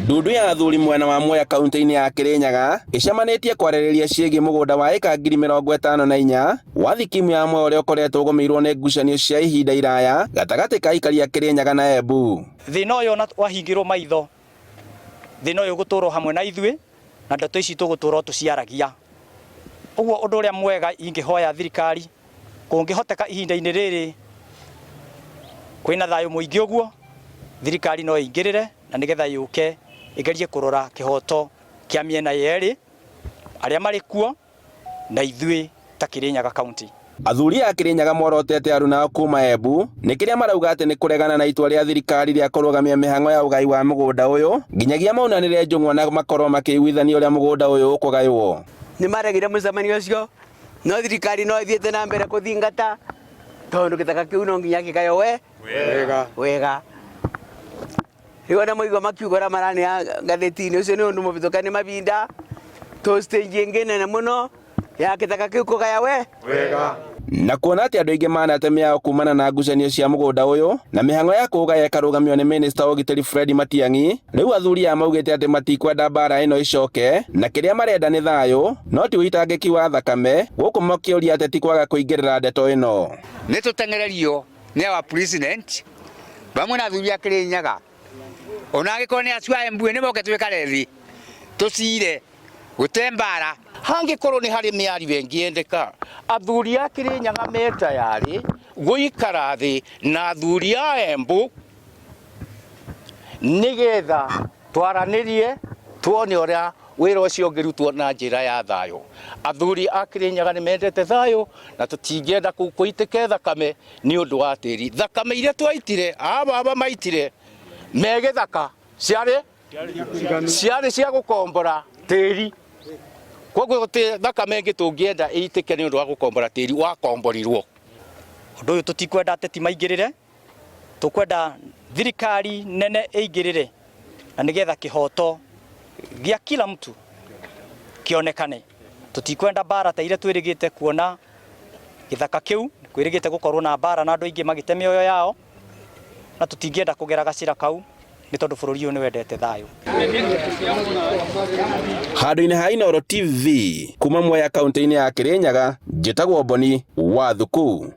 Ndundu ya athuri mwena wa Mwea kaunti-inĩ ya Kirinyaga ĩcemanĩtie kwarĩrĩria ciĩgiĩ mũgũnda wa ĩka 54,000 wa thikimu ya Mwea ũrĩa ũkoretwo ũgũmĩirwo nĩ ngucanio cia ihinda iraya gatagatĩ ka aikari a Kirinyaga na Embu. Thĩna ũyũ ona wahingĩrwo maitho, thĩna ũyũ ũgũtũra hamwe na ithuĩ na ndeto ici tũgũtũra tũciaragia. Ũguo ũndũ ũrĩa mwega ingĩhoya thirikari kũngĩhoteka ihinda-inĩ rĩrĩ kwĩna thayũ mũingĩ ũguo, thirikari no ĩingĩrĩre na nĩgetha yũke ĩgerie kũrora kĩhoto kĩa mĩena yerĩ, arĩa marĩ kuo na ithuĩ ta Kirinyaga County. Athuri a Kirinyaga morotete aruna ao kuma Embu nĩ kĩrĩa marauga atĩ nĩ kũregana na itua rĩa thirikari rĩa kũrũgamia mĩhang'o ya ũgai wa mũgũnda ũyũ nginyagia maunanĩre njũng'wa na makorwo makĩiguithania ũrĩa mũgũnda ũyũ ũkũgaywo. Nĩ maregire mũcemanio ũcio no thirikari no ĩthiĩte na mbere kũthingata tondũ gĩthaka kĩu no nginya kĩgaywo we wega wega. Rĩu ona mwaigua makiuga ũrĩa maranea ngathĩti-inĩ ũcio nĩ ũndũ mũbĩtũke nĩ mabinda tũ stage ĩngĩ nene mũno ya gĩthaka kĩu kũgaya we wega. Na kuona atĩ andũ aingĩ manate mĩao kumana na ngucanio cia mũgũnda ũyũ na mĩhang'o ya kũũgaya ĩkarũgamio nĩ minista wa ũgitĩri Fred Matiang'i, rĩu athuri aya maugĩte atĩ matikwenda mbara ĩno ĩcoke na kĩrĩa marenda nĩ thayũ no ti ũitangĩki wa thakame, gũkũ makĩũria ateti kwaga kũingĩrĩra ndeto ĩno. Nĩ tũteng'ererio nĩ our president vamwe na athuri a Kĩrĩnyaga ona angĩkorwo nĩ acio a Embu nĩ moke twĩkare thĩ tũcire gũte mbara. Hangĩkorwo nĩ harĩ mĩario ĩngĩendeka, athuri a Kĩrĩnyaga me tayarĩ gũikara thĩ na athuri a Embu nĩgetha twaranĩrie tuone ũrĩa wĩra ũcio ũngĩrutwo na njĩra ya thayũ. Athuri a Kĩrĩnyaga nĩ mendete thayũ na tũtingĩenda kũitĩke thakame nĩ ũndũ wa tĩri. Thakame iria twaitire, aba baba maitire me gĩthaka ciarĩ ciarĩ cia gũkombora tĩri. Koguo gũtirĩ thakame ĩngĩ tũngĩenda ĩitĩke nĩ ũndũ wa gũkombora tĩri wakomborirwo. Ũndũ ũyũ tũtikwenda ateti maingĩrĩre, tũkwenda thirikari nene ĩingĩrĩre na nĩgetha kĩhoto gĩa kila mtu kĩonekane. Tũtikwenda mbara ta iria twĩrĩgĩte kuona gĩthaka kĩu, kwĩrĩgĩte gũkorwo na mbara na andũ aingĩ magĩte mĩoyo yao, na tũtingĩenda kũgera gacĩra kau nĩ tondũ bũrũri ũyũ nĩ wendete thayũ. Handũ-inĩ ha Inooro TV kuma Mwea kaunti-inĩ ya Kirinyaga, njĩtagwo Boni wa Thuku.